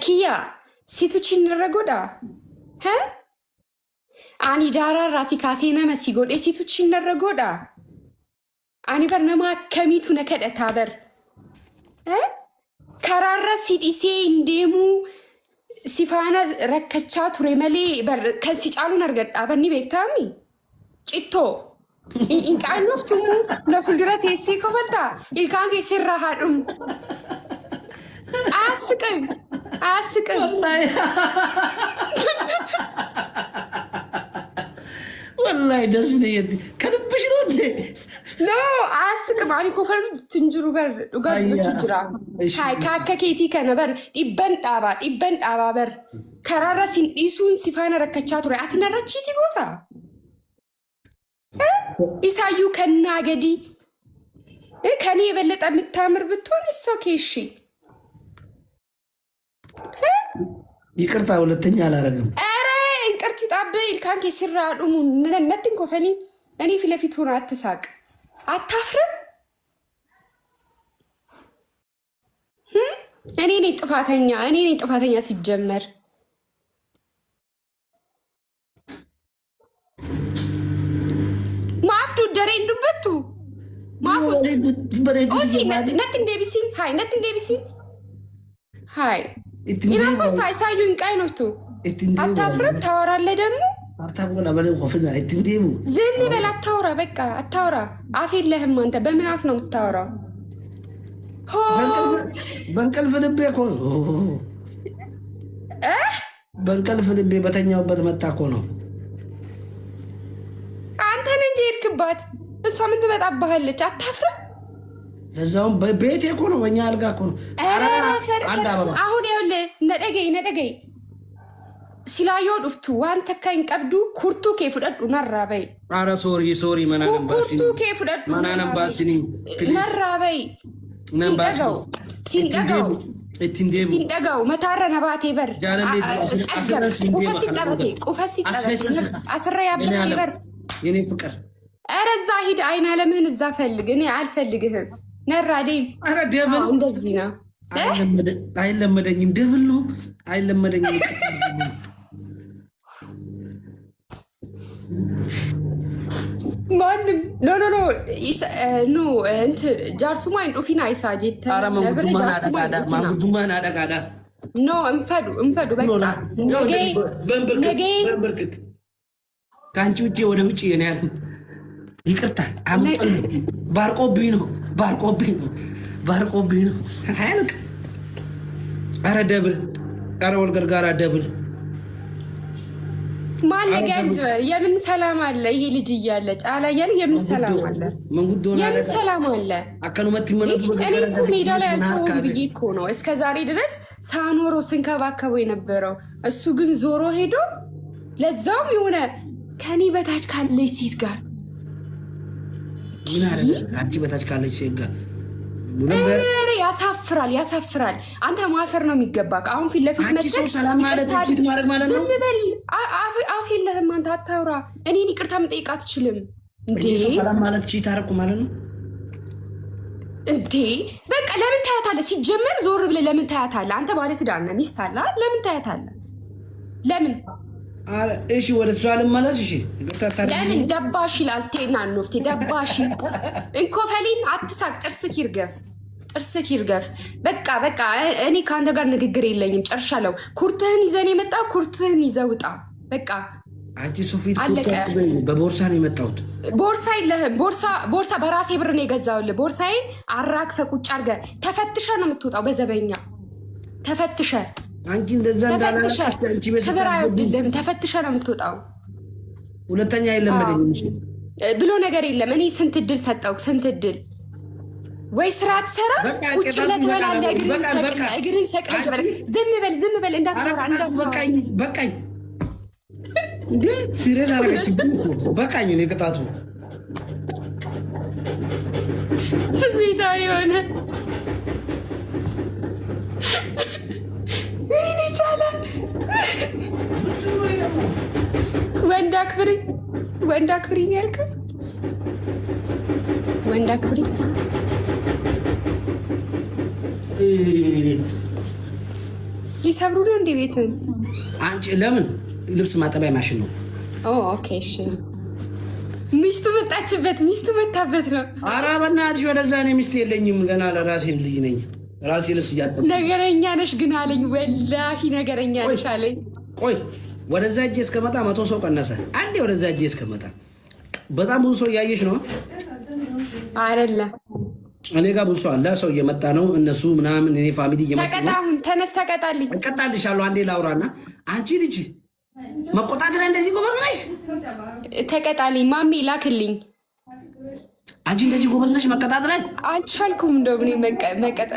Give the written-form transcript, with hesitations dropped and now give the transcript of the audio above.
Kiyya situ chinirra godha. He? Ani daaraarraa si kaasee nama si godhe situ chinarra godha. Ani bar nama akkamiitu na kadhataa bar. Eh? Karaarra si dhisee hin deemuu si faana rakkachaa ture malee bar kan si caaluun argadhaa bar ni beektaami. Cittoo. Hin qaanoftumu na fuuldura teessee kofaltaa ilkaan kee sirraa haa dhumu. አያስቅም አያስቅም። ወላሂ ደስ ነው። ከልብሽ ነው እንዴ? No, አያስቅም። Ani kofaltu hin jiru bar dhugaa dubbachuu jira. Akka keetii kana bar dhibban dhaabaa dhibban dhaabaa bar karaarra sin dhiisuun si faana rakkachaa ture. Ati narra chiitii goota? Isaayyuu ከና ገዲ ከኔ የበለጠ የምታምር ብትሆን it's okay። እሺ። ይቅርታ፣ ሁለተኛ አላረግም። ኧረ እንቅርት ይጣብ ilkaan kee sirraa dhumu natti hin kofalin። እኔ ፊት ለፊት ሆነ አትሳቅ። አታፍርም? እኔ ነኝ ጥፋተኛ፣ እኔ ነኝ ጥፋተኛ ሲጀመር። Maaf duddaree hin dubbattu? Maaf ኦሲ natti hin deebisin. Hayi, natti hin deebisin. Hayi, ኢናፋታ ኢሳዩ እንቃይኖቱ አታፍርም? ታወራለህ ደግሞ። ዝም በል አታውራ። በቃ አታውራ። አፍ የለህም አንተ። በምን አፍ ነው የምታወራው? በእንቅልፍ ልቤ እኮ ነው። በእንቅልፍ ልቤ በተኛውበት መጣ እኮ ነው። አንተን እንጂ ሄድክባት። እሷ ምን ትመጣብሃለች? አታፍርም? ለዛውም ቤቴ እኮ ነው፣ በእኛ አልጋ እኮ ነው። አሁን ይኸውልህ ነደገይ ነደገይ ሲላዮ dhuftu waan takka hin qabdu kurtuu kee fudhadhu narraa bahi. ኧረ sorry, sorry, Kurtuu kee fudhadhu narraa bahi. Siin dhaga'u siin dhaga'u mataarra na baatee bar qufatti qabate qufatti qabate asirra yaabbattee bar. የኔ ፍቅር ኧረ እዛ ሂድ፣ አይን አለምህን እዛ ፈልግ። እኔ አልፈልግህም። ነራዴም ኧረ double እንደዚህ ነው። አይለመደኝም። Double ነው አይለመደኝም። ማንም no, no, no, no እንትን jaarsummaa hin dhufin አይሳ ጄተ Manguddummaan አደቃዳ No, እንፈዱ እንፈዱ በቃ በንብርክክ ከአንቺ ውጭ ወደ ውጭ ነው ያል። ይቅርታ አምጦኝ ባርቆብኝ ነው፣ ባርቆብኝ ነው፣ ባርቆብኝ ነው። አያልቅ። ኧረ double፣ ኧረ ወልገርጋራ double። ማን የምን ሰላም አለ? ይሄ ልጅ እያለ ጫላ እያለ የምን ሰላም አለ? የምን ሰላም አለ? እኔ እኮ ሜዳ ላይ አልተውም ብዬ እኮ ነው እስከ ዛሬ ድረስ ሳኖሮ ስንከባከበው የነበረው። እሱ ግን ዞሮ ሄዶ ለዛውም የሆነ ከኔ በታች ካለች ሴት ጋር። ምን አለ አንቺ በታች ካለች ሴት ጋር? ያሳፍራል፣ ያሳፍራል። አንተ ማፈር ነው የሚገባ። አሁን ፊት ለፊት መጥተህ ሰላም ማለት cheat ማድረግ ማለት ነው። ዝም በል፣ አፍ የለህም አንተ፣ አታውራ። እኔን ይቅርታ መጠየቅ አትችልም እንዴ? ሰላም ማለት cheat አደረኩ ማለት ነው እንዴ? በቃ ለምን ታያታለህ? ሲጀመር ዞር ብለህ ለምን ታያታለህ? አንተ ባለ ትዳር ነህ፣ ሚስት አለ። ለምን ታያታለህ? ለምን? እሺ ወደ እሷ ልመለስ። እሺ። ለምን ደባሽ ይላል። ቴና ኖፍቴ ደባሽ እንኮፈሊን አትሳቅ። ጥርስክ ይርገፍ፣ ጥርስክ ይርገፍ። በቃ በቃ፣ እኔ ከአንተ ጋር ንግግር የለኝም፣ ጨርሻለሁ። ኩርትህን ይዘን የመጣ ኩርትህን ይዘህ ውጣ። በቃ። አንቺ ሱፊት በቦርሳ ነው የመጣሁት። ቦርሳ የለህም። ቦርሳ በራሴ ብር ነው የገዛሁልህ። ቦርሳዬን አራግፈህ ቁጭ አድርገህ ተፈትሸህ ነው የምትወጣው። በዘበኛ ተፈትሸህ። አንቺ እንደዛ እንዳላለሽ አንቺ ክብር አይወድልህም። ተፈትሸህ ነው የምትወጣው። ሁለተኛ የለመደኝም ብሎ ነገር የለም። እኔ ስንት እድል ሰጠው፣ ስንት እድል። ወይ ስራ ትሰራ ቁጭ ብለህ ትበላለህ። እግርህን ሰቅለህ ዝም በል ዝም በል እንዳትወራ እንዳትወራ። በቃኝ በቃኝ። እንዴ serious አደረገችብኝ እኮ በቃኝ። እኔ ቅጣቱ ስሜታዊ የሆነ ይህን ይቻላል። ወንድ አክብሪ፣ ወንድ አክብሪ ነው ያልከው። ወንድ አክብሪ። ሊሰብሩ ነው እንዴ ቤትን? አንቺ ለምን ልብስ ማጠቢያ ማሽን ነው። Okay፣ እሺ። ሚስቱ መጣችበት። ሚስቱ መታበት ነው። ኧረ በእናትሽ ወደዛ። እኔ ሚስት የለኝም ገና ለራሴ ልጅ ነኝ። ራሴ ልብስ እያጠብኩ ነገረኛ ነሽ ግን አለኝ። ወላሂ ነገረኛ ነሽ አለኝ። ቆይ፣ ወደዛ እጄ እስከመጣ 100 ሰው ቀነሰ። አንዴ ወደዛ እጄ እስከመጣ በጣም ብዙ ሰው እያየሽ ነው። አይደለም። እኔ ጋር ብዙ ሰው አለ። ሰው እየመጣ ነው። እነሱ ምናምን እኔ family እየመጡ ተቀጣ። ነው። አሁን ተነስ፣ ተቀጣልኝ። እቀጣልሻለሁ። አንዴ ላውራና አንቺ ልጅ መቆጣት ላይ እንደዚህ ጎበዝ ነሽ። ተቀጣልኝ። ማሜ ላክልኝ። አንቺ እንደዚህ ጎበዝ ነሽ መቀጣት ላይ። አልቻልኩም። እንደውም እኔ መቀጠ